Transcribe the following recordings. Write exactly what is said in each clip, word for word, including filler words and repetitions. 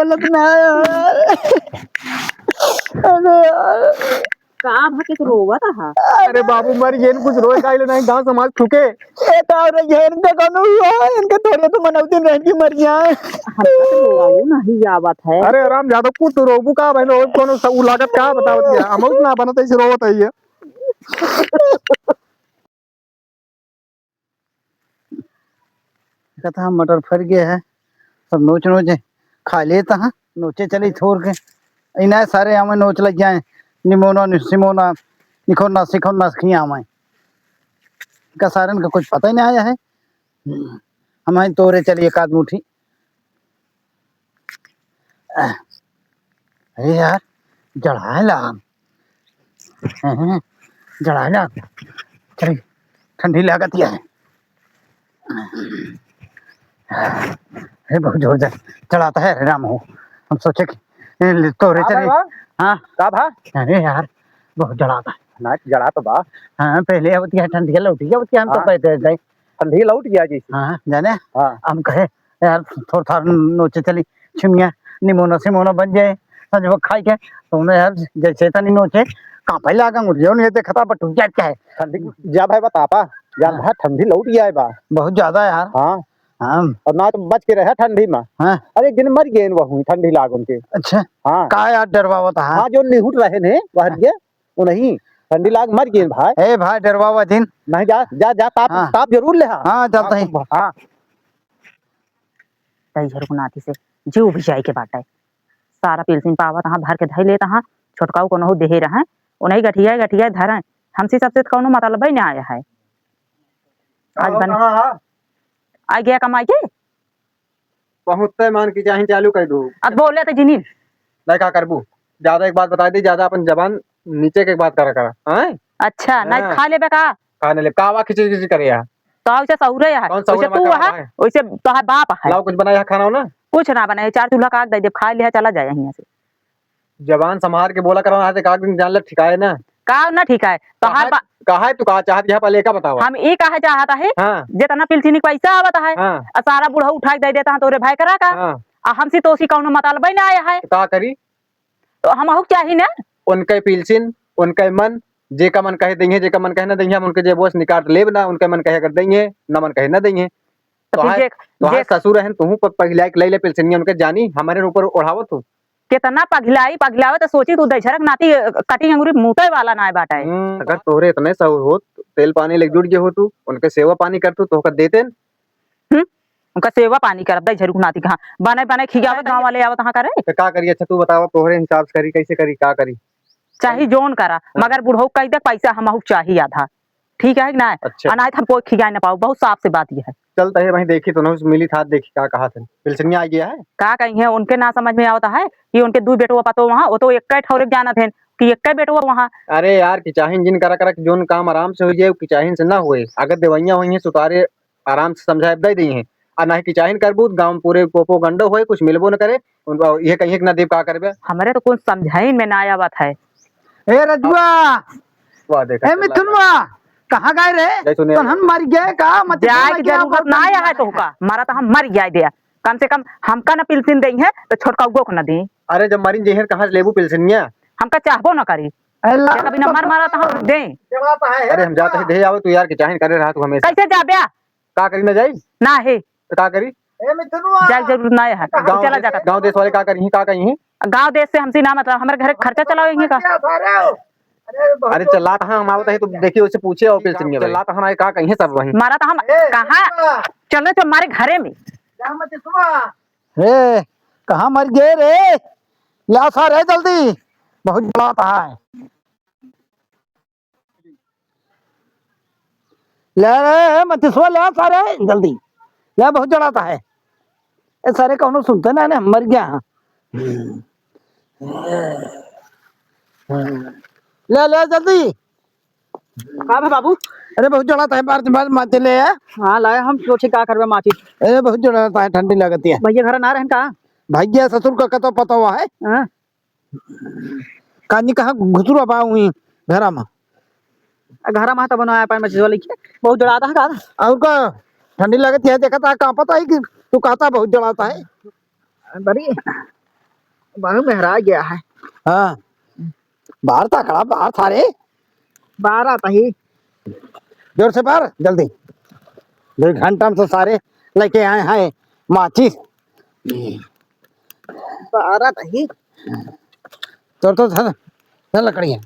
हालत ना है यार। अरे यार। का भा के रोवत हा? अरे बाबू, मर गए, कुछ रोए काहे ले नहीं, गांव समाज थूके। ए, का रे, ये इनका कौनो हुआ है? इनके थोड़े तो मनौती रहन की मर जाए। हमका तो रोवाऊ नहीं आवत है। अरे राम यादव, कुछ तो रोबू का भाई, रोब कौनो सा उ लागत का बतावत है? हम ना बनत ऐसे रोवत है ये। कहता हम मटर फर गए है, सब नोच नोच खा लेता है, नोचे चले छोड़ के। इन्हें सारे हमें नोच लग जाए, निमोना, नि-, सिमोना, निखोना, सिखोना, खिया हमें। का सारन का कुछ पता ही नहीं आया है। हमें तोरे चली एक आध मुट्ठी। अरे यार, जड़ाए लाग। हैं, जड़ाए लाग। चल, ठंडी लागत ही है। अरे बहुत जोर से चलाता है, अरे राम हो। हम सोचे कि ए, ले, तोरे का चले। भाई बा? हाँ। का भा? अरे यार, बहुत जड़ाता है। ना, जड़ा तो बा। हाँ, पहले अब क्या ठंडी लौटी, अब क्या हम तो हाँ। कहते हैं, ठंडी लौट गया जी। हाँ, जाने? हाँ। हम कहे, यार, थोड़ा थोड़ा नोचे चली, छिमिया, निमोना सिमोना बन जाए, संजवा खाई के, तो उन्हें यार, जैसे तनी नोचे, कांपे लागा, मुझे उन्हें देखता, बटुक जाता है। ठंडी, जा भाई बतापा, जा हाँ। भाई, ठंडी लौट गया है बा। बहुत ज्यादा यार। हाँ। हाँ। और ना तो बच के रहे ठंडी में। हाँ। अरे, एक दिन मर गए वहू, ठंडी लाग उनके। अच्छा। हाँ। का यार डरवावत हा? हाँ, जो निहुट रहे ने, वह हाँ। गए, वो नहीं, ठंडी लाग मर गए भाई। ए भाई, डरवावा जिन। नहीं, जा, जा, जा, ताप, हाँ। ताप जरूर ले हा। हाँ, चलता ही। हाँ। तई झरुक नाती से जीव भी जाए के बाटे। सारा पिलसिन पावत हाँ, भर के धई लेत हाँ, छोटकाऊ कोनो देहे रहे, उन्हीं गठिया, गठिया धरे। हमसे सबसे तो कोनो मतलबे ना आया है। आज और बन-, कहाँ है? आ गया कमाई के? बहुत तय मान की चाही चालू कर दू। अब बोले तो जिनी। नहीं, का करबू? ज्यादा एक बात बता दी, ज्यादा अपन जबान नीचे के बात करा करा, हैं? अच्छा, नहीं हाँ। खा लेबे का? खा ले, का वा खिचड़ी खिचड़ी करे यार? तो ऐसे सहुरे है, कौन सहुरे वैसे में तू का है, है? वैसे तो है बाप है। लाओ कुछ बनाया खाना हो ना? कुछ ना बनाए, चार चूल्हा का आग दे दे, खा ले, चला जाए यहाँ से। जबान संभार के बोला करो, आज एक आध दिन जान ले ठिकाए ना। का ना ठिकाए? तो कहा, हर बा- कहा है तू का चाहत, यहाँ पहले का बतावा। हम ई कहे चाहत है, हाँ। जितना पिलसिनी पैसा आवत है, हाँ। आ सारा बुढ़ऊ उठा के दे देता है तोरे भाई करा का। हाँ। आ हमसे तो उसी कौनो मतलब ही ना आया है। तो का करी? तो हमहू के चाही ना। उनके पिलसिन, उनके मन, जेका मन कहे देइहे, जेका मन कहे ना देइहे, हम उनके जेबो से निकाल लेब ना, उनके मन कहे अगर देइहे, ना मन कहे ना देइहे। तो तो फिर हाय, जे, तो हाय जे ससुर रहन, तू प-, पगलाइ के ले ले पिलसिनिया उनके जानी, हमारे ऊपर ओढ़ावत तू। कितना पगलाई, पगलावे तो सोची तू दशहरा के नाती, अ, कटी अंगुरी मूते वाला ना बाटे। हम्म, अगर तोहरे इतने सहुर होत, तेल पानी लेके जुट गए हो तू, उनके सेवा पानी कर तू, तोहका देते न। हम्म? उनका सेवा पानी करब, दई झरुक नाती कहाँ? बने, बने खियावत, गाँव वाले आवत हाँ करे। तो का करी? अच्छा, तू बतावा, तोहरे हिसाब से करी, कैसे करी, का करी? चाहे जौन करा, हाँ। मगर बुढ़ऊ कह दे, पैसा हमहू चाही आधा। ठीक है कि ना? अच्छा। आ नाहीं तो हम कोई खियाए ना पाऊ, बहुत साफ से बात ये है। चल, तहे वहीं देखी, तो उन्होंने मिली था, देखी का कहा थे। पिलसनिया आ गया है? का कही है, उनके ना समझ में आवता है कि उनके दू बेटवा पतो वहाँ, वो तो एक ठौरे जानत हैं कि एक बेटवा वहाँ। अरे यार, किचाहिन जिन करा करा कि जौन काम आराम से हो जाए, किचाहिन से ना होए। अगर देवैया होई हैं, सुतारे आराम से समझाए दे दी हैं। आ नाहीं किचाहिन करबू, गाँव में पूरे पोपो गंडो होए, कुछ मिलबो न करे। उनको ये कहिए कि ना देव का करबे। हमरे तो कुछ समझाइन में ना आवत है। ए रजुआ, वाह, देखा ए चला मिथुनवा, कहाँ गए रे? जय सुनिया। तोहन मर गए का? मत जाए बोला की क्या जरूरत बात ना है। आया है तोहका, मरा तो हम मर जाए दिया। कम से कम हमका ना पिलसिन देई है, तो छोटका उगो को ना दे। अरे जब मरिन जेहर कहाँ से लेबू पिलसिनिया? हमका चाहबो ना करी। अरे ला, क्या कभी नंबर मारा तो हम दे। अरे हम जाते हैं, दे आओ तू यार, किचाहिन करे रहा तू हमेशा। कैसे जाब्या? का करी ना जाई? ना है। तो का करी? ए मिथुनवा। जाए जरूरत ना है। गाँव चला दे-, जाकर। गाँव देश वाले का करी, का कही? गाँव देश से हमसे ना मतलब, हमारे घर खर्चा चलाओ यहीं का। अरे बहुत अरे चला कहाँ हम आवत है तो देखिए उसे पूछे और फिर सुनिए भाई। चला कहाँ आए का कहीं सब वहीं। मारा तो हम ए, कहाँ? मिथुनवा। चलो तो हमारे घरे में। जा मत सुना। ए, कहाँ मर गए रे? ला सारे जल्दी। बहुत बड़ा है। ले रे, मतिसवा ले सारे, जल्दी। ले, बहुत जड़ाता है। ए, सारे कौनो सुनते ना, ने, मर गया। हाँ। ले, ले, जल्दी। का बा बाबू? अरे, बहुत जड़ाता है, बार, बार, मार ले, आ। हाँ, लाए, हम सोचे का करबे माचिस। अरे, बहुत जड़ाता है, ठंडी लगती है। भैया घर ना रहन का? भैया ससुर का कतो पता हुआ है? हाँ। कानी कहाँ घुसुरा बा हुई घरा में? घरा में तो बनाया पाए मछली वाली के। बहुत जड़ाता है का? और का? ठंडी लगती है, देखता है, कांपता है कि तू कहता बहुत जड़ाता है। बड़ी। बाहर मेहरा गया है। हाँ, बाहर था खड़ा, बाहर था रे। बाहर आता ही। जोर से बाहर, जल्दी। दो घंटा में तो सारे लेके आए हैं माचिस। बाहर आता ही। तोर तो धर, धर लकड़ियाँ।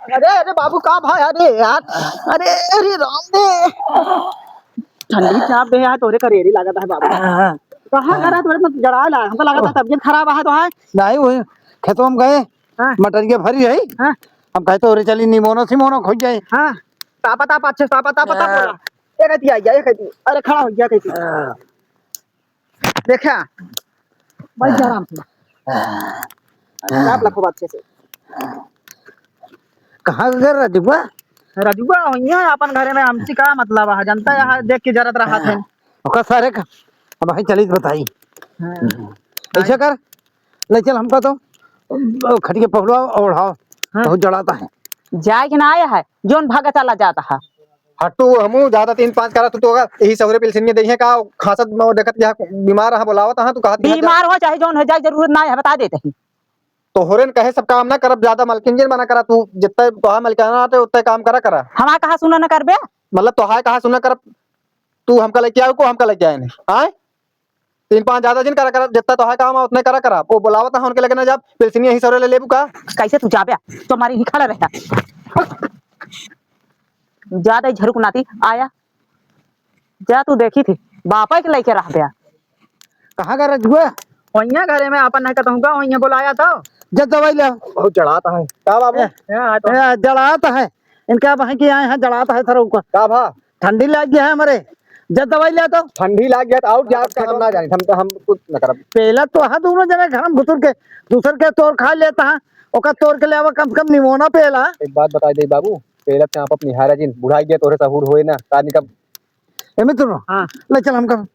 अरे, अरे बाबू, का भा? अरे यार, अरे, अरे राम रे, ठंडी चाप दे यार, तोरे करेरी लागत है बाबू। कहाँ घर है तोरे? तो जड़ा ला, हमका लागत है तबियत खराब है तो है। नहीं, वही खेतवा में गए, हाँ। मटरिया भरी रही, हाँ। हम कहे तोरे चली निमोनो सिमोनो खोज जाए। हाँ, तापा तापा अच्छे से तापा तापा तापा हाँ। बोला। एक हती आ गया, एक हती। अरे खड़ा हो गया, कहती। हाँ। देखा, बैठ जा आराम से। चाप लखो अच्छे से। कहाँ गए रजुआ? रजुआ होइया अपन घरे में, हमसे का मतलब है, जनता यहाँ देख के जरत रहा थे। ओका सारे का, अब भाई चलित बताई। हाँ। ऐसा कर, ले चल हमका तो, ओ, खटिया पहुड़वा ओढ़ाओ, हाँ। बहुत जड़ाता है। जाए के ना आया है, जोन भागा चला जाता है। हटू, हमू ज्यादा तीन पाँच करा, तू तो अगर यही सहुरे पिलसिनिया देखे का, खांसत म-, देखत यहाँ बीमार रहा, बोलावत हाँ, तू कहत यहाँ जा। बीमार हो चाहे जौन हो जाए, जरूरत ना है, बता देते ही। तोहरे न कहे सब काम ना करब, ज्यादा मलकिन जिन बना करा, तू जितना तोहार मलकिन आते उतना काम करा करा। हमार कहा सुना ना करबे? मतलब तोहार कहा सुना करब, तू हमका लेके आओ को हमका लेके आए नहीं, आए? तीन पाँच ज्यादा जिन करा करा, जितना तोहार काम है उतने करा करा। वो बोलावत है उनके लगे ना जा, पिलसिनिया यही सहुरे ले लेबू का? कैसे तू जाबे? तुम्हारी ही खड़ा रहता। ज्यादा ही झरुक नाती आया। जा तू देखी थी, बापा के लेके रह गया। कहाँ का रजुआ? वहिया घरे में अपन नहीं कहूँगा, वहिया बोलाया तो। जब दवाई ले। बहुत जड़ात है। का बाबू? ए, ए, आ तो। ए, जड़ात है। इनका बहन की आए हैं, जड़ात है थरो का। का भा? ठंडी लाग गया है हमरे। जब दवाई ले तो। ठंडी लाग गया तो और जा का हम ना जानी, हम तो, हम कुछ ना करब। पहला तो हाँ दोनों जने घर में घुसुर के, दूसर के तोर खा लेता है, ओका तोर के ले आवा, कम से कम निमोना पहला। एक बात बताई दे बाबू, पहला चाप अपनी हारा जिन, बुढ़ाई गया तोरे सहूर होए ना, तानी का एमे तो हाँ। ले चल हमका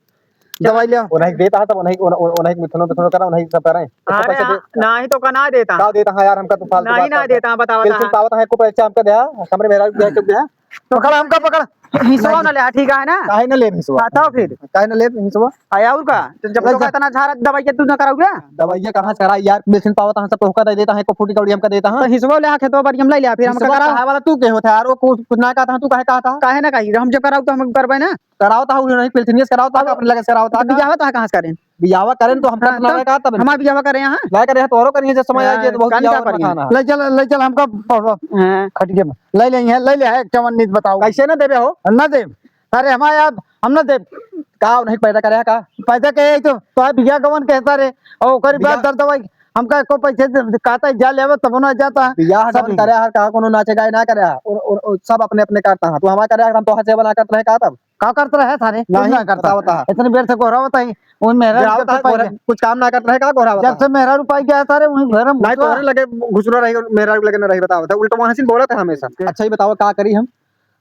दवाई ले आओ। उन्हें देता है तब उन्हें, उन-, उन-, उन्हें मिथुनो, मिथुनो करा, उन्हें सब करें। तो अरे पैसे दे। हाँ, नहीं तो का ना देता। का देता है यार, हमका तो फालतू नहीं, बात ना करता। देता, बताओ पेंशन ना। पावत है, को पैसा हमका दे, हमरे मेहरारू के दे, के दे। पकड़ हमका, पकड़। हिसवा ना ले, ठीक है ना? काहे ना ले हिसवा? हाँ, तो फिर? काहे ना ले हिसवा? आया और का? तो जब ले तो जा। इतना झारा दवाई के तू ना कराओगे? दवाइया कहाँ से कराई यार? पेंशन पावत है, सब तो होका दे देता है, को फूटी कौड़ी हमका देता है। तो हिसवा ले आ, खेतवा बाड़ी हम ले लिया, फिर हम हिसवा करा। कहाँ वाला तू के होता है यार? वो कुछ, कुछ ना कहता है, तू काहे कहता है? काहे ना कही? हम जब कराओ तो हम करबे ना। करावत हूँ, नहीं, पेलसिनिया से करावत हूँ, अब अपने लगे से करावत हूँ। बियाहवा तो कहाँ से करें? बियाहवा करें तो हमका हाँ, तो ना तो लगा तब। हमार बियाहवा करें यहाँ? ना करे, तोरो करिए, जब समय आई हाँ, तो बहुत कान का बियाहवा करिए? खाना है। ले चल, ले चल, हमका हाँ। खटिया में। ले ले, यहाँ, ले ले, है, एक चवन नीत बताओ। कैसे ना देबे हो? ना दे। अरे, हमारे यार, हम ना दे। का नहीं पैदा करे का? पैदा के तो, तो बियाह गवन कहता रे, और ओकर बाद बियाह दर्द दवाई, हमका एको पैसे दे, कहता है, जा लेवे, तब ना जाता। बियाह सब गवन करे है, का कोनो नाचे गाए ना करे है। और, और, और सब अपने अपने करता है। तू हमारा करे है, हम तो हंसे बना करते रहे का तब? का करत रहे थारे? कुछ नहीं, ना करता। बतावत है। इतनी बेर से गोहरावत है, उन मेहरा गिरावत के है, पैसे गोहरा-, कुछ काम ना करत रहे, का गोहरावत जब है? से मेहरा रुपाई गया थारे, वहीं घर में नहीं, घुसवा। तोहरे लगे घुसरो रही, मेहरा लगे ना रही, बतावत है। उल्टा वहाँ से बोलत है हमेशा। हम्म। अच्छा, ये बताओ, का करी हम?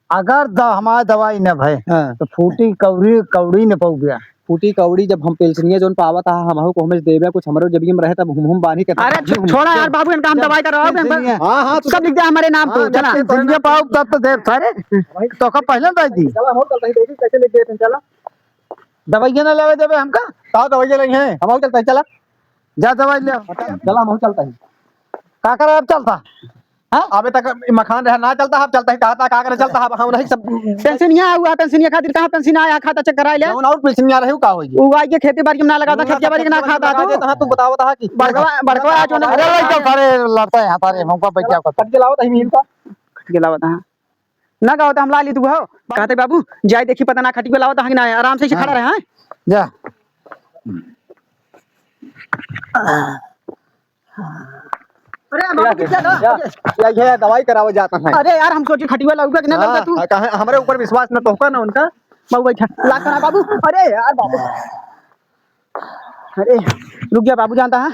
अगर द-, हमार दवाई न भय, हाँ। तो फूटी कौड़ी, कौड़ी न पऊ गया। फूटी कौड़ी जब हम पेंशनिया जौन पावत है, हमहू को हमें देवे कुछ, हमरो जब हम रहे तब हम, हम बानी के अरे, तब हम छोड़ा यार बाबू, इनका हम दवाई करवाओ, पेंशनिया। हाँ, हाँ, तू सब लिख दे हमारे नाम हाँ, पे, चला। जब पेंशनिया पाओ तब तो देव थारे। तो का पहले दे दी। चला, हम चलते हैं, देखी कैसे लेके गए थे, चला। दवाइयाँ ना लेवे देवे हमका। का दवाइयाँ लेंगे? हम और चलते हैं, चला। जा दवाई ले। चला, हम और चलते हैं। का करे अब चलता? हाँ? अबे तक मखान रहा ना चलता, अब चलता है, कहा था, का करे चलता है, हम नहीं सब पेंशनिया हुआ, पेंशनिया खातिर कहाँ पेंशन आया, खाता चेक कराए ले। जौन और पेंशनिया रहे, का होई? वो आई के खेती बाड़ी में ना लगा था, जौन खेतिया बाड़ी के ना लगा खाता देता, तू। हाँ, तू बताओ था कि बड़कवा, बड़कवा आज होने अरे, लड़ता है, सारे लड़ता है, यहाँ सारे, मौका पे क्या करता? खट के लावत है, मील का। खट के लावत है। ना गाओ तो हम ला ली तू हो। कहते बाबू, जाए देखी पता ना खटिया लावत है कि ना, आराम से इसे हाँ। खड़ा रहे, हाँ? जा। अरे बाबू, कितना ना? या, या, ये दवाई करावे जाता है। अरे यार, हम सोचे खटिया लाऊगा कि ना हाँ, लाऊगा तू? हाँ, कहाँ, हमारे ऊपर विश्वास ना तोहका ना उनका। बाबू बैठा, लाग करा बाबू। अरे यार बाबू। अरे, रुक जा बाबू, जानता है?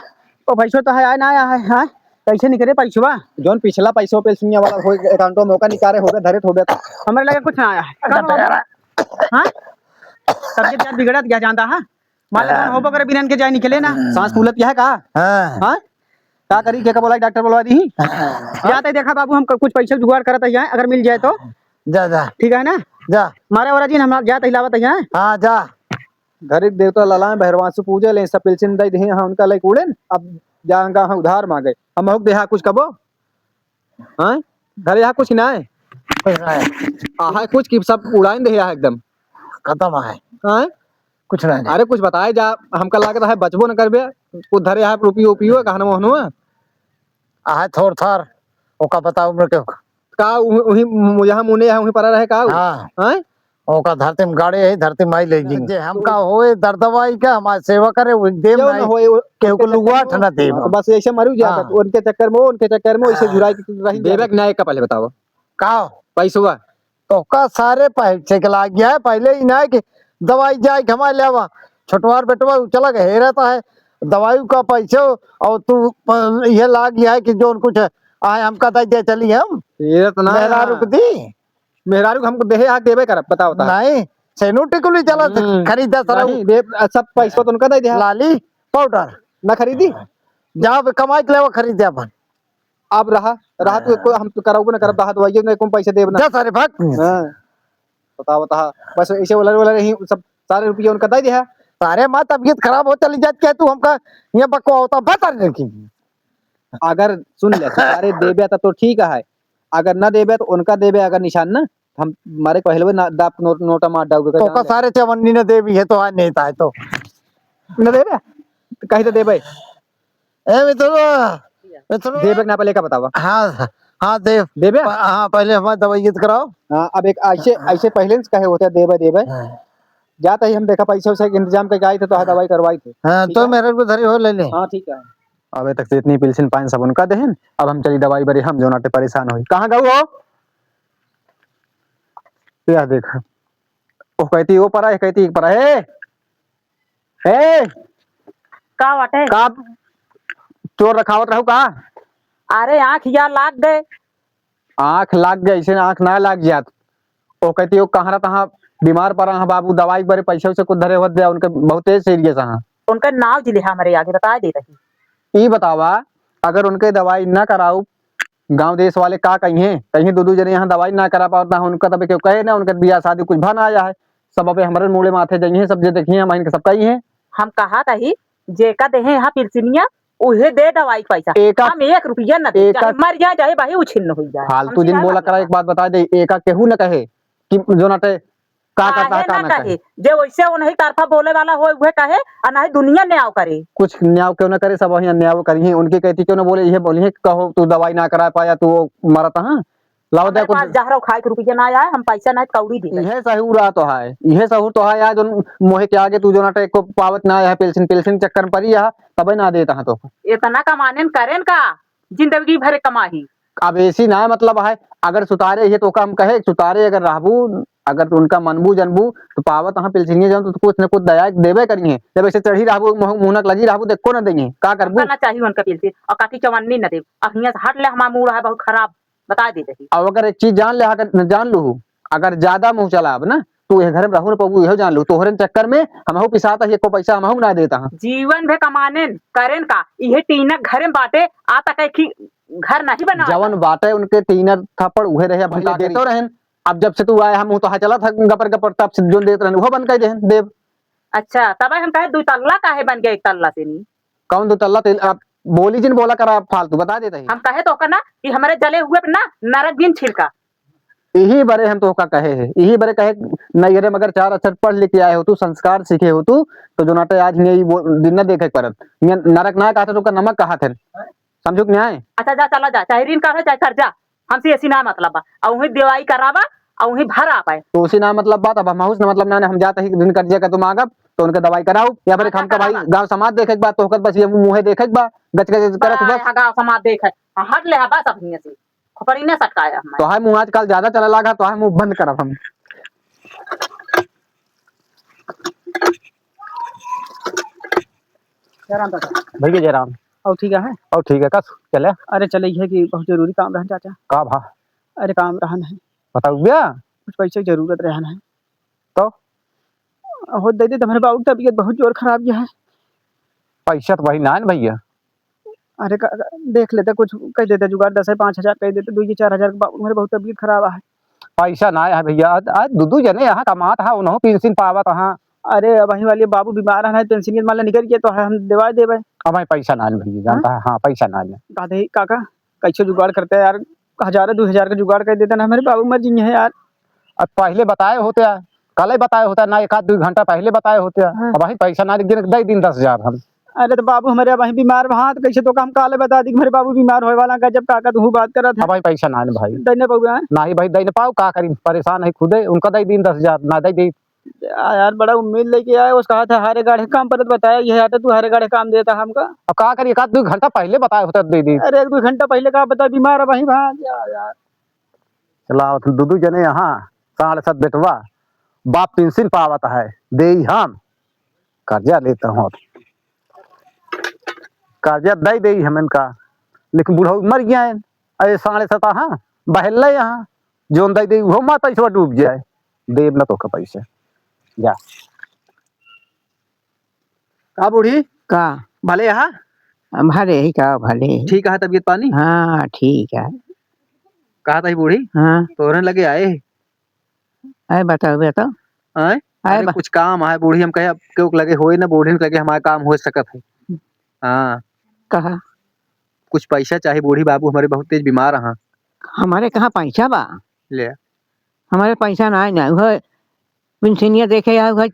ओ पैसो तो है, आए ना आया है, हाँ? कैसे निकले पैसवा? जौन पिछला पैसो पेंशनिया वाला हो, अकाउंटो में ओका निकाले होबे, धरे होबे। हमरे लगे कुछ ना आया है। कब होगा? हाँ? तबियत यार बिगड़त गया, जानता है? मान ले, कौन होबो करे, बिना इनके जाए निकले ना। सांस फूलत गया है का? हाँ। हाँ? का करी, के का बोलाई, डॉक्टर बोलवा दी? हाँ। जाते देखा बाबू, हम कुछ पैसे जुगाड़ करत है, अगर मिल जाए तो। जा, जा। ठीक है ना? जा। मारे वाला जी, हम जात हिलावत है, हैं? हाँ, जा। घर एक देवता ललाएं, भैरवांसु पूजे ले, सब पिलसिन दई देहे, हाँ, उनका लई कूड़ेन, अब जाएंगा, हाँ, उधार मांगे। हम महुक देहा कुछ कबो? हाँ? घर यहाँ कुछ ना है? कुछ ना है। आ, है कुछ कि सब उड़ाइन देहे यहाँ एकदम। खतम है। हाँ? कुछ ना है। अरे, कुछ बताए जा, हमका लागत है बचबो न करबे, कुछ धरे यहाँ रुपियो उपियो, गहनवा वहनवा। आ, है थोर थार, ओका बताओ मेरे को। का उ-, उही मु-, यहाँ मुने यहाँ उही परा रहे का उ? हाँ। हाँ? ओका धरती में गाड़े है, धरती में आई ले जी। जे हमका होए दर्दवाई का, हमारे सेवा करे, वो देव क्यों ना नहीं, होए, वो केहू को उनके चक्कर लुगवा में, ठना देव। हाँ, तो बस ऐसे मरू जाता, हाँ। तो उनके चक्कर में, उनके चक्कर में ऐसे हाँ। झुराई के रही देवे जाता। कि नहीं, का पहले बताओ। का? पैसवा। तो का सारे पैसे के लाग गया है, पहले ही ना है कि दवाई जाए के हमारे ले आवा। छोटवार बेटवा उ चला गए, हेरत है, दवाई का पैसे और तू प-, ये लाग गया है कि जो कुछ आए हमका दे दे चली हम। हेरत ना मेहरारू है। के दी। मेहरारू के हमको देहे हाथ देबे करब, बताओ ता। नहीं, सेनू टिकुली चला हम्म। खरीदा सारा। नहीं, दे, सब पैसा तो उनका दे दे। लाली पाउडर। ना खरीदी? जाओ बे, कमाई के लेवा खरीद दे अपन। अब रहा, रहा तू हाँ। एको हम तो कराउबे ना करब, रहा दवाइयो ना, कौन पैसा देब ना। जा सारे भाग। हाँ। बताओ, बताओ। बस ऐसे वाला, वाला नहीं, सब सारे रुपये उनका दे दे है। सारे माँ तबीयत खराब हो चली जात क्या तू हमका ये बकवा होता बता रही। अगर सुन ले, सारे देबे तब तो ठीक है, अगर ना देबे तो उनका देबे, अगर निशान ना, हम मारे कहलबे ना, दाप नो-, नोटा मार डाउबे तो का का जान ले। सारे चवन्नी न देवी है तो आज नहीं था तो। न देबे? तो कही तो देबे। ए मित्रो, मित्रो। देबे के ना पहले का बतावा? हाँ, हाँ, देव। देबे? प-, हाँ, पहले हमारे दवाई तो कराओ। हाँ, अब एक ऐसे, हाँ। ऐसे पहले से कहे होते देबे, देबे। हाँ। जाता ही हम देखा पैसा वैसा के इंतजाम करके आई थे, तो हाँ, हाँ। दवाई करवाई थे। हाँ, ठीक तो है? मेरे को धरी हो ले ले। हाँ, ठीक है। अबे तक से इतनी पिलसिन पाइन सब उनका देहन, अब हम चली दवाई बरे हम जो नाटे परेशान होई। कहाँ गऊ हो? यह देख, वो कहती वो परा, ये कहती एक परा। ए! ए! का बाटे? का चोर रखावत रहू का? अरे आँख या लाग गए। आँख लाग गए, ऐसे आँख ना लाग जात। वो कहती वो कहाँ रहा, तहाँ बीमार पड़ा है बाबू, दवाई बरे पैसे वैसे कुछ धरे होत दे, उनके बहुत तेज सीरियस है। उनका नाव जिले हमरे आगे बता दे रही। ई बतावा, अगर उनके दवाई ना कराऊ, गाँव देश वाले का कहिए? कहीं दो दो जने यहाँ दवाई ना करा पावत ना, उनका तबे क्यों कहे ना, उनके बियाह शादी कुछ भा ना आया है, सब अबे हमरे मूड़े माथे जाइए, सब जे देखिए, हम इनके सब कही हैं। हम कहा तही, जेका देहे यहाँ पिलसिनिया, उहे दे दवाई के पैसा। एका हम एक रुपया न दे, एका चाहे मर जाए, चाहे बाही उछिन्न हो जाए, फालतू हमसे जिन ना बोला मतलब करा, बा। एक बात बता दे, एका केहू न कहे कि जो नाटे का करता काहे है, का ना ना कहे? कहे? जे वैसे उन्हीं तरफा बोले वाला होए, उहे कहे, और ना ही दुनिया न्याय करे। कुछ न्याय क्यों ना करे, सब वही अन्याय करी हैं। उनके कहती क्यों ना बोले, ये बोली है, कहो तू दवाई ना करा पाया, तू वो मरत हाँ, लाओ दे हमारे कुछ। पास जहर खाए के रुपया ना आए, हम पैसा ना कौड़ी दे। इहे सहूर आ तो है, इहे सहूर तो है यार, जो मोहे के आगे तू जो नाटे को पावत ना आया है, पेंशन, पेंशन चक्कर में पड़ी है, तबे ना देता है तो। इतना कमाने न करेन का, जिंदगी भर कमाही। अब ऐसी ना मतलब है, अगर सुतारे ही तो ओका हम कहे, सुतारे अगर रहबू, अगर उनका मनबू जनबू, तो पावत हाँ पेंशनिया जान, तो कुछ न कुछ दया देबे करी है। जब ऐसे चढ़ी रहबू, मुँह, मुँहनक लगी रहबू, देखो ना देंगे, का करबू? हमका ना चाहिए उनका पेंशन, और काकी चवन्नी न देब। अब हियाँ से हट ले, हमारा मूड है बहुत खराब, बता दे रही। अब अगर एक चीज जान ले, अगर जान लू, अगर ज्यादा मुँह चलाब ना, तू ये घर में रहू न पबू, यहो जान लू। तोहरे चक्कर में हमहू पिसाता, एको पैसा हमहू ना देता हाँ। जीवन भे कमानेन, करेन का, इहे टीना घर में बाटे, आ तक एक ही घर नहीं बना। जवन बाटे उनके टीना थप्पड़ उहे रहे, अब हम पहले का करी? देतो रहन, अब जब से तू आए, हम तो हाँ चला था गपर गपर, तब से जोन देत रहन, वो बंद कर देहन, देब। अच्छा, तब हम कहे दो तल्ला काहे बन गया एक तल्ला से नहीं? कौन दो तल्ला तेल? आप बोली जिन बोला करा, आप फालतू बता देते हैं। हम कहे तो ओकर ना कि हमरे जले हुए पे ना नरक दिन छिड़का। यही बरे हम तो ओका कहे हैं, यही बरे कहे, नैहरे में अगर चार अक्षर पढ़ लिख के आए हो तू, संस्कार सीखे हो तू, तो जो नाटे आज नहीं वो दिन ना देखे के परत। ये नरक ना कहते तो ओका नमक कहत है। समझू कि नहीं? अच्छा जा, चला जा, चाहे ऋण काढ़ो, चाहे कर्जा, हमसे ऐसी ना मतलब बा। और वहीं दवाई करावा, और वहीं भर आ पाए। तो उसी ना मतलब बात, अब हम उस ना मतलब ना, हम जाते ही दिन कर्जा का तुम आगब, तो उनका दवाई कराओ, या फिर हाँ, हमका भाई करावा। गाँव समाज देखे के बा, तो ओकर बस ये मुँहे देखे के बा, गच गच करत बस। हाँ, गाँव समाज देखे। हाँ, हट ले, हाँ, बस अब हियाँ से। खोपड़ी ने सटकाया हमारे। तो है मुँह आजकल ज्यादा चले लागा, तो है मुँह बंद करब हम। जयराम दादा। भैया जयराम। और ठीक है? और ठीक है, का चले? अरे चले, ये कि बहुत जरूरी काम रहन चाचा। का भा? अरे काम रहन है। बताओ भैया। कुछ पैसे की जरूरत रहन है। तो? हो दे दे, तुम्हारे बाबू की तबीयत बहुत जोर खराब है। पैसा तो वही ना है ना भैया। अरे का, का, देख लेते, कुछ कह देते जुगाड़, दस है पाँच हजार कह देते, दो ये चार हजार के बाबू, मेरे बहुत तबीयत खराब है। पैसा नाहीं है भइया, आज, आज दू दू जने यहाँ कमात है, उनहु पेंशन पावत है। अरे, अबहीं वाली बाबू बीमार है, पेंशन के माले निकल के तो है, हम देवा देबे। अबहीं पैसा नाहीं है भइया, जानता हाँ? है? हाँ, पैसा नाहीं है। का दे काका, कैसे जुगाड़ करते हैं यार, हजारे दू हजार का जुगाड़ कर देते ना, हमारे बाबू मर जाएंगे यार। अब पहले बताए होते यार, कल ही बताए होता ना, एक आध दू घंटा पहले बताए होते यार। हाँ। अबहीं पैसा नाहीं, लेकिन दे दिन दस हजार हम। अरे तो बाबू हमारे अबहीं बीमार बा, तो कैसे तो हम काले बता दी कि हमारे बाबू बीमार होए वाला, गजब काका तू बात करत है। अबहीं पैसा नाहीं है भाई। दे ना पाऊँ? नाहीं भाई, दे ना पाऊँ, का करी, परेशान है खुदे, उनका दे दिन दस हजार, ना दे दी। या-, यार, बड़ा उम्मीद लेके आए, उसका हाथ है हारे गाढ़े काम पर बताया, ये आटा तू हारे गाढ़े काम देता हमका। अब का करी, एक आध दू घंटा पहले बताए होता दे दी। अरे, एक दू घंटा पहले का बता, बीमार है भाई, भाग जा यार। चला, दू दू जने यहाँ, साढ़े सात बेटवा, बाप पेंशन पावत है, देई हम, कर्जा लेता हूँ, कर्जा दे देई हम इनका, लेकिन बुढ़ऊ मर गया है, अरे साढ़े सात, हाँ, बहल यहाँ, जोन दे देई, वो मत ऐसे डूब जाए, देब ना तोका पैसे, जा। का बूढ़ी? का? भले हा? भले ही का, भले ही। ठीक है तबीयत पानी? हाँ, ठीक है। कहा था बूढ़ी? हाँ। तोहरे लगे आए। आए बताओ, बताओ। आए? आए अरे बा- कुछ काम आए बूढ़ी, हम कहे अब केहू के लगे होए ना, बूढ़ी के लगे हमारा काम हो सकत है। हाँ। कहा? कुछ पैसा चाही बूढ़ी, बाबू हमारे बहुत तेज बीमार हैं। हमारे कहाँ पैसा बा? ले। हमारे पैसा ना आए ना, वह पेंशनिया देखे या वह,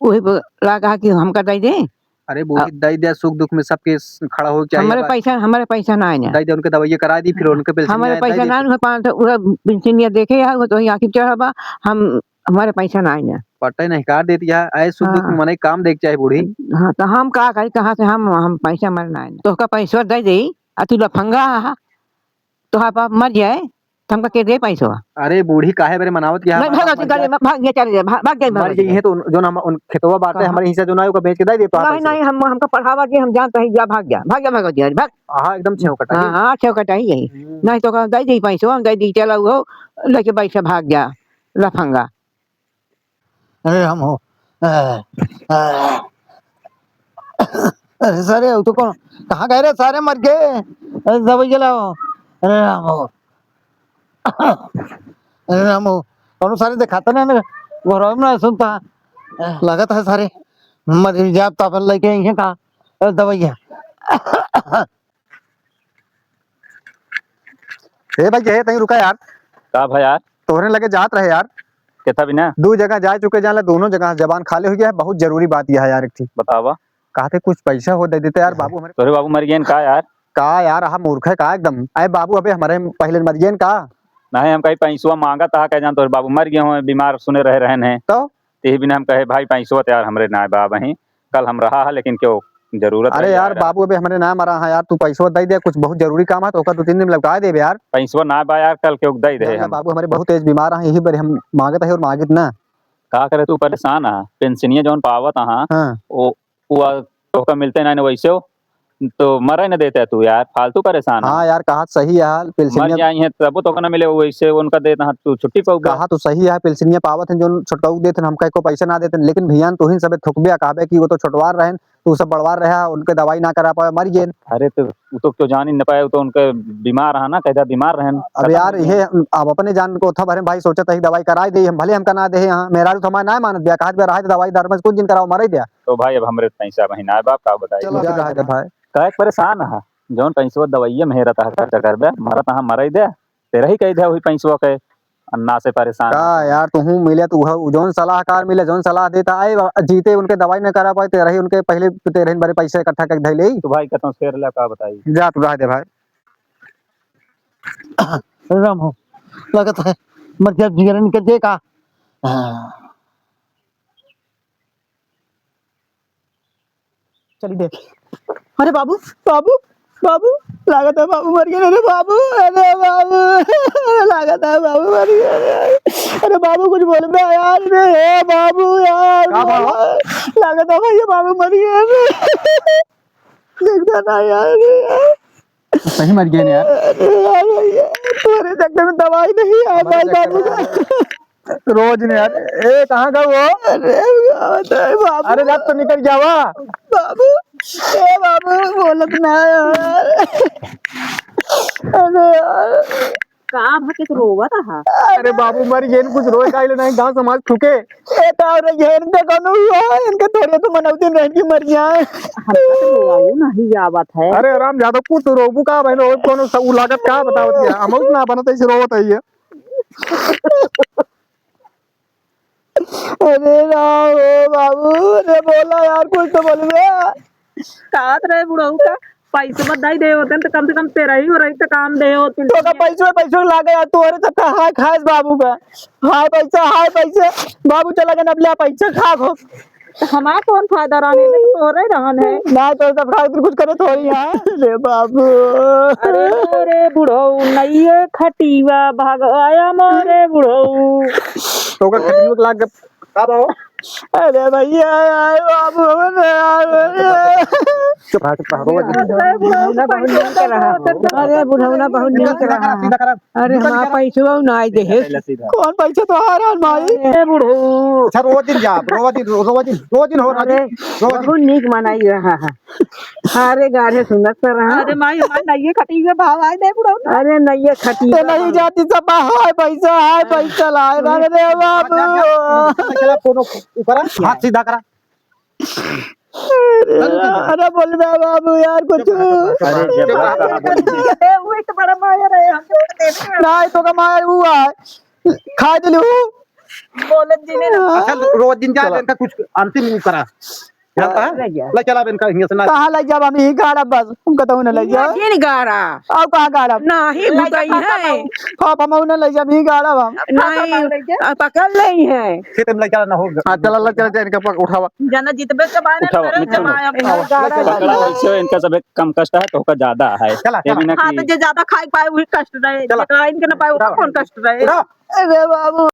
वही ब-, ला कहा कि हमका दे दे। अरे बूढ़ी, अब दे दे, सुख दुख में सबके स-, खड़ा हो के चाहिए हमारे बात। पैसा, हमारे पैसा ना आए ना। दे दे, उनके दवाइयाँ करा दी, फिर उनके पेंशनिया हमारे दे पैसा दे। ना आए, पाँच सौ, वह पेंशनिया देखे या, वो तो आँखी चढ़ा बा, हम, हमारे पैसा ना आए ना। पट्टे नहीं काट देती है, ऐसे सुख दुख में हाँ। मने काम देख चाहे बूढ़ी। हाँ, तो हम का करी, कहाँ से हम, हम पैसा हमारे ना आए ना। तोहका पैसा दे दे, आ तू लफंगा हा, तोहार बाप मर जाए, तो हमका के दे पैसवा? अरे बूढ़ी, काहे बरे मनावत के नहीं, हमार भाग, बाप मर जाए? भाग, भाग, ये चले जाए, भाग, भाग जाए, मर भाग जाए। जइहे तो जो न हम, उन खेतवा बाटे कहाँ? हमारे हिस्सा जो ना, ओकर बेच के दे दे, तो नहीं, पैसा। नहीं, हम, हमका पढ़ावा जी, हम जानते हैं, जा भाग जा, भाग जा, भाग जा, भाग। हाँ, एकदम छेव कटाई। हाँ, हाँ, छेव कटाई यही। हम्म। नहीं तो कहा, दे दी पैसवा, हम दे दी, चला वो, लेके बैठे भाग जा, लफंगा। अरे राम हो। अ, अ, अरे सारे, वो तो कौन, कहाँ गए रे सारे, मर गए। अरे दवाई लाओ। अरे राम हो। अरे राम हो। कौनो सारे दिखाता ना, ना, वो राम ना सुनता। लगत है सारे मर जाब, तो अपन लेके आई हैं का? अरे दवाइया। ए भाई, ये तहीं रुका यार। का भाई यार? तोहरे लगे जात रहे यार। केथा बिना? दू जगह जा चुके, जान ला, दोनों जगह जबान खाली हुई है, बहुत जरूरी बात यह है यार, एक ठीक। बतावा। कहते कुछ पैसा हो दे देते यार, बाबू हमारे। तोहरे बाबू मर गए का यार? का यार, हम मूर्ख है का एकदम? अरे बाबू, अबे हमारे पहले मर गए का? नहीं, हम कहीं पैसवा मांगत हा, कह जान तोहरे बाबू मर गए हो, बीमार सुने रहे रहन हैं। तो? ते ही बिना हम कहे, भाई, पैसवा तो यार हमरे ना बा अबहीं, कल हम रहा है, लेकिन क्यों जरूरत अरे है यार, यार। बाबू, अबे हमरे ना मरा है यार, तू पैसवा दे दे, कुछ बहुत जरूरी काम है, तो ओकर दो तीन दिन लौटा देबे यार। पैसवा ना बा यार, कल क्यों दे दे ना, ना, हम। बाबू, हमरे बहुत तेज बीमार है, यही बरे हम मांगत है और मांगित ना। का करे, तू परेशान है, पेंशनिया जौन पावत है, हाँ। वो, वो तोहका मिलते ना, वैसे हो। तो मरे न देते तू यार, फालतू परेशान है। हाँ यार, कहा सही है हाल, मर पेंशनिया जाई हैं तबो तोका न मिले, वैसे उनका देता है, तू छुट्टी पाऊबा। कहा तो सही है, पेंशनिया पावत हैं, जोन छोटकाऊ देत हैं, हमका एको पैसा ना देत हैं, लेकिन भैया तू ही सबे थुकबे, कहबे कि वो तो छोटवार रहन, तू सब बड़वार रहा, उनके दवाई ना करा पावे, मर गए। अरे तो वो तो क्यों जान ही न पाए, वो तो उनके बीमार रहा ना, कहता बीमार रहन, अब खत्म यार हो गया। ये अब अपने जान को था भरे भाई, सोचत है दवाई कराई दे, हम भले हमका ना दे यहाँ, मेहरारू तो हमारे ना मानत दिया, कहा दिया रहा दवाई दर में कुछ दिन कराओ, मरे दिया। तो भाई, अब हमरे पैसा वही ना है बाप, का बताई? चलो, जा, जा, जा। भाई। काहे के परेशान है? जौन पैसवा दवाइये में हेरत है, खर्चा करबे, मरत है, मरई दे। तेरा ही कह दे वही पैसवा के, अन्ना से परेशान का है। यार, तुहूँ मिले, तू ह-, जौन सलाहकार मिले, जौन सलाह देता, आए बा-, जीते उनके दवाई न करा पाए, तेरा ही उनके पहले, तेरे ही बड़े पैसे इकट्ठा करके धइले। तो भाई, कहता हूँ, शेर ला का बताई? जा, तू रह दे भाई। राम हो, लगत है, मर जा, जिगर निकल जाए का? हाँ। चली देख। अरे बाबू, बाबू, बाबू, लागत है बाबू मर गए रे बाबू, अरे बाबू, लागत है बाबू मर गए रे। अरे बाबू कुछ बोल बे यार, रे हे बाबू यार, का बाबू? लागत है भैया बाबू मर गए रे। देखता ना यार, रे यार। सही मर गए ना यार। अरे यार भैया, तुम्हारे चक्कर में दवाई नहीं आ हमारे पाई चक्कर बाबू। में रोज ने यार, ए, कहाँ गए वो? अरे, अरे बाबू। अरे, रात तो निकल जावा। बाबू, ए बाबू, बोलत ना यार। अरे यार। का भके रोवत हा? अरे बाबू, मर गए, कुछ रोए काहे ले नहीं, गाँव समाज थूके। ए, का हो रही है? इनका कौनो हुआ है? इनका थोड़े तो मनौती नहीं कि मर जाए। हमका तो रोवाऊ नहीं आवत है। अरे राम जादव, कुछ रोबू का भाई, रोए कौनो सा लागत का बतावत है? हम ना बनत ऐसे रोवत है ये। अरे राम हो बाबू, अरे बोला यार, कुछ तो बोलबे। कहत रहे बुढ़ऊ का पैसा मत दई दे होते तो कम से कम तेरा ही हो रही तो काम दे होते। तो का पैसो, पैसो लागे यार, तोरे तक का हाय खास बाबू का। हाय पैसा, हाय पैसा। बाबू चला गए, अब ले पैसा खा खो। तो हमार कौन फायदा रहने में, तो तोरे रहन है। ना तो सब खातिर कुछ करे थोड़ी है। रे बाबू। अरे मोरे बुढ़ऊ, नइये खटिया भाग आया मोरे बुढ़ऊ। तो का खटिया लाग का बाबू? अरे भैया, यार बाबू, हमने यार। चुप रहा, चुप रहा, रो मत। अरे बुढ़ऊ, बुढ़ऊ ना बहुत नीक रहा। अरे बुढ़ऊ ना बहुत नीक रहा। सीधा करा। अरे हमारा पैसवा ना आई देहे। कौन पैसा तो आ रहा है भाई? ए बुढ़ऊ। अच्छा, रो दिन जा, रो दिन, रो, रो दिन, रो दिन हो, रो दिन, अरे, रो दिन। बहुत नीक मनाई रहा है। अरे गाढ़े सुनत से रहा। अरे माई, हमार नइये खटिया भाव आए दे बुढ़ऊ। अरे नइये खटिया ए, नहीं भाव। जाती सब हाय पैसा, हाय पैसा लाए रंग दे बाबू। जा, जा, चला, चला, कोनो ऊपर आ, हाथ सीधा करा। अरे, अरे बोल बे बाबू यार कुछ। अरे जब ए, वही तो बड़ा माया रहे, हम तो देख रहे हैं। नहीं तो का माया हुआ है। खा दिलू। बोलत जी ने ना। अच्छा, रोज दिन जा, चला। इनका कुछ अंतिम करा। जानता है? ले जा। ले चला अब इनका हियां से ना। कहाँ ले जाब हम? यहीं गाड़ब बस। हम कतहु न ले जाब। यहीं गाड़ा। और कहाँ गाड़ब? नहीं, ले जा, भुतई है। खत्म। अब हम न ले जाब, यहीं गाड़ब हम। नहीं, अब पकड़ ले है। खेत में ले चला ना हो। हाँ, चला, ले चला, चला, इनका पक-, उठावा। जना जितबे के बारे में उठावा, करे, मिट्ठू। जमाया। इनका गाड़ा पकड़ा लगे। वैसे इनका सब एक कम कष्ट है, तो ओकर ज्यादा है। चला, ये चला। भी ना हाँ, कि तो जे ज्यादा खाए पाए, वही कष्ट रहे। चला। जेकरा इनके ना पाए, ओकर उठावा। कौन कष्ट रहे? उठावा। अरे बाबू।